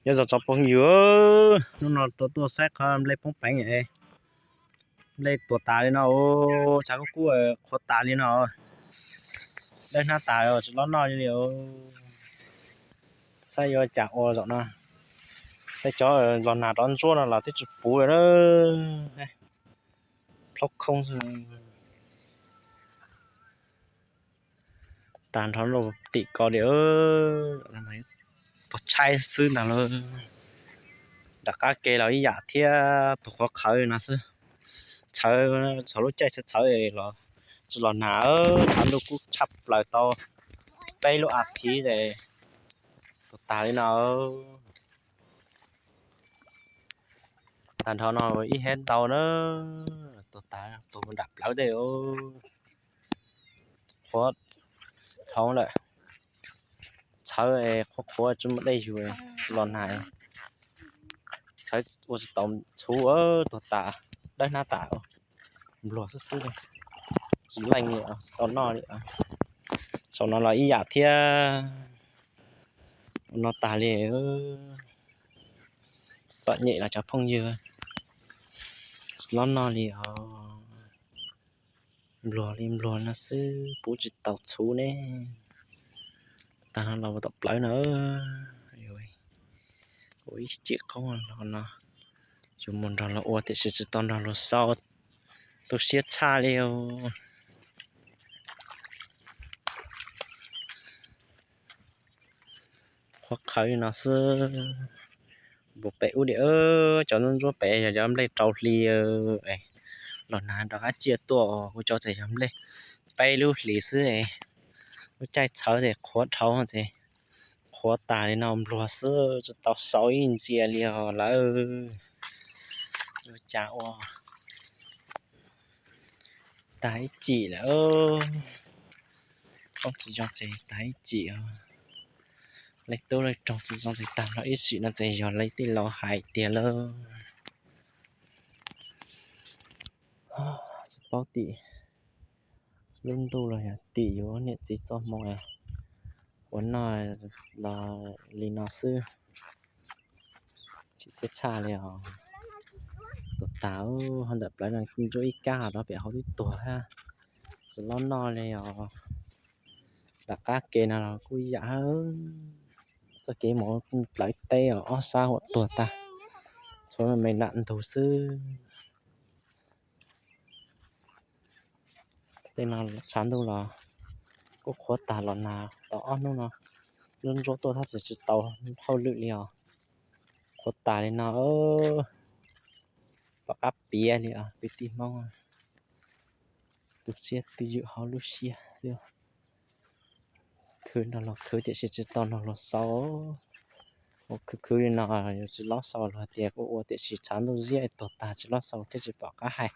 Nyob zoo tsoom phooj ywg, hnub no tuaj tuaj saib qhov nplej poob peev, nplej tuag tas li no, tshav kub kub qhuav tas li no. Dawb hnab tas, tsis lob noj li. Saib yuav cas ua zaum no. Tej cov los nag rov ntsuab no los twb tsis puv lawm. Plhaub khoob xwb. Tag nrho lub tim ko li, pov tshaib xwb ntag lauj. Nram qab ke los ib yam thiab, tus qhuav qhawv no xwb. Txhawv, txhua lub caij txhawv txhawv los tsis los nag, tshav ntuj kub tshaj plaws tau peb lub as thiv es tuag tas li no. Tag nrho no ib hab ntau na, tuag tas, tuag mus nram plawv tej. Qhuav dhau lawm, txhawv qhuav qhuav tsis muaj dej yug, tsis los nag, txhawv ua tsis tau txhuv, tuag tas, dawb hnab tas, npluag xwb xwb, tsis leej li, tsis tau noj li. Saum no los ib yam thiab, no tas li. Txom nyem los cov phooj ywg, tsis lob noj li os. Npluag li npluag no xwb, puv tsis tau txhuv ne. Tag no los tom plawv na, ua ib cim qoob no, yus mus nrog luag ua tiam sis tsis tau nrog luag xaus, tu siab tshaj li. Qhuav qhawv li no xwb. Npus pem ub li, cov ntsuab ntsuab pem yog cov nplej rau hli, los nag rov qab ciaj tuaj, kuv cov txawm yog nplej peb lub hlis xwb. Lub caij txhawv ces qhuav dhau ces qhuav tas li no npluag xwb, tsis tau xaus ib ntsia li os lawm. Yuav cas ua. Tag ib cim lawm. Qoob tsis zoo ces tag ib cim. Leej tub leej roog tsis zoo ces tag nrho ib sim no ces yog li tej laus hais tiag lawm. Tsis paub tim lub ntuj los yog tim yus niam txiv txoj hmoo ua noj los li no xwb. Tsis siab tshaj li os. Tuag tas, ho ntawm plawv no ntsuab ib kab ho rov pem hauv twb tuag thiab. Tsis lob noj li os. Nram qab ke no los kuj yam, txoj kev mus plawv teb os, ob sab huam tuag tag, tshuav me me nram ntug xwb. Tej no tshav ntuj los kuj qhuav tag los nag tau ob hnub no, ntsuab ntsuab tuaj tab sis tsis tau hauj lwm li os. Qhuav tas li no, pom qab piav li os kwv tij Hmoob. Tu siab twj ywm hauv lub siab xwb. Khwv nrog luag khwv tiam sis tsis tau nrog luag xaus. Ua khwv khwv li no yus tsis lob xaus, luag tias kuj ua tiam sis tshav ntuj ziab tuag tag tsis lob xaus thiab tsis pom qab hais.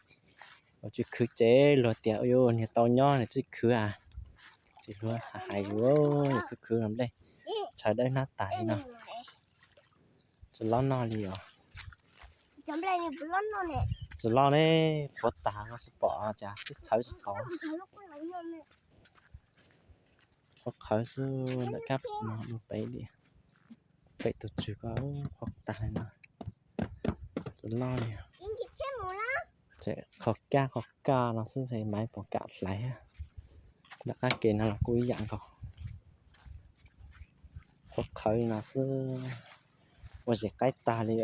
Ua tsis khwv ces luag tias yuav niag tau nyob nws tsis khwv a. Ces luag hais yus, yus khwv khwv los nplej tshav dawb hnab tas li no. Tsis lob noj li os. Tsis lob ne, qhuav tas no tsis pom cas twb txhawv tsis tau. Qhuav qhawv xwb ntawm kab no pem li, pem tus tswg ko qhuav tas li no. Tsis lob li. Qhov kaj qhov kaj no xwb es maiv puas kam hlais. Ntawm qab ke no los kuj ib yam nkaus. Qhuav qhawv li no xwb, ua zem qaib tag li.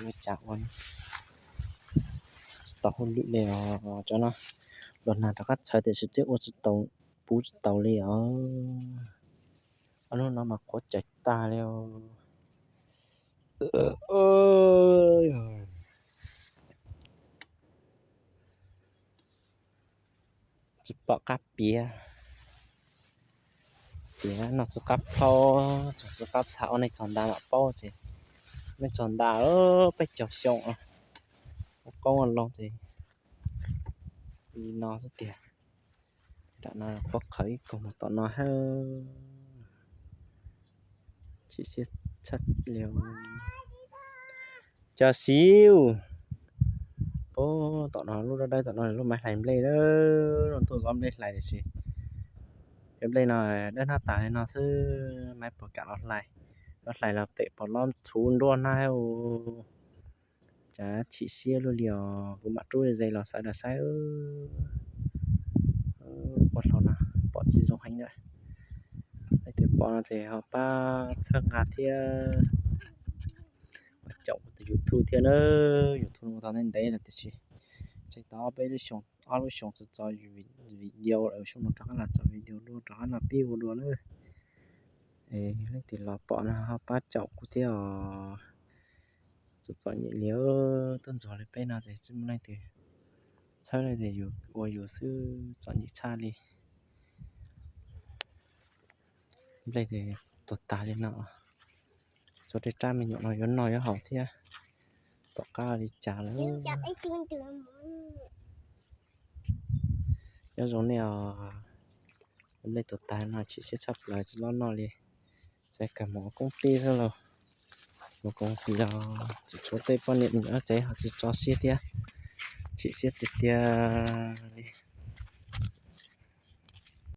Ua cas ua tsis tau hauj lwm li os cov no. Los nag rov qab txhawv tiam sis twb ua tsis tau, puv tsis tau li os. Ob hnub no mas qhuav cais tag li. Tsis pom qab piav, piav noj tsis qab plhaub, txog tsis qab txha, ua neej txog nta mam paub ces. Neej txog nta peb caug xyoo, ua qoob ua loo ces li no xwb tiag. Nram no qhuav qhawv ib koog mus tom no hab. Chim siab tshaj li. Cov xiv, tom no lub dawb dawb tom no lub maiv hlais nplej, tuaj zov nplej hlais tiam sis Cov nplej no dawb hnab tas li no xwb, maiv puas kam los hlais. Los hlais los pem pom lob txhuv nruab hnab u. Cas chim siab luaj li os, kuv mam rub ze los sawv daws saib. Ua hlo no pom tsis zoo heev lawm. Leej twg pom no ces ho pab txhawb nqa thiab. Pab caum kuv tus YouTube thiab na. YouTube ua tau ntev ntev lawm tiam sis tseem tau ob peb lub xyoo, ob lub xyoo tsis tso video lawm, xyoo no rov qab los tso video dua, rov qab los pib ua dua na. Leej twg los pom no ho pab caum kuv thiab os. Txom txom nyem li, tuaj ntxuag li peb no ces tsis muaj leej twg txhawb li ces yus ua yus xwb, txom nyem tshaj li. Nplej ces tuag tag li no, tso tej rab me nyuam no yuav noj yuav haus thiab, tom qab li cas lawm. Nyob zoo nej os, nplej tuag tag no chim siab tshaj plaws tsis lob noj li. Txawm kawg mus ua koob peb xwb lauj, mus koom tis los tsis tshuav tej poj niam me nyuam tsev ho tsis tso siab thiab, chim siab tiag tiag.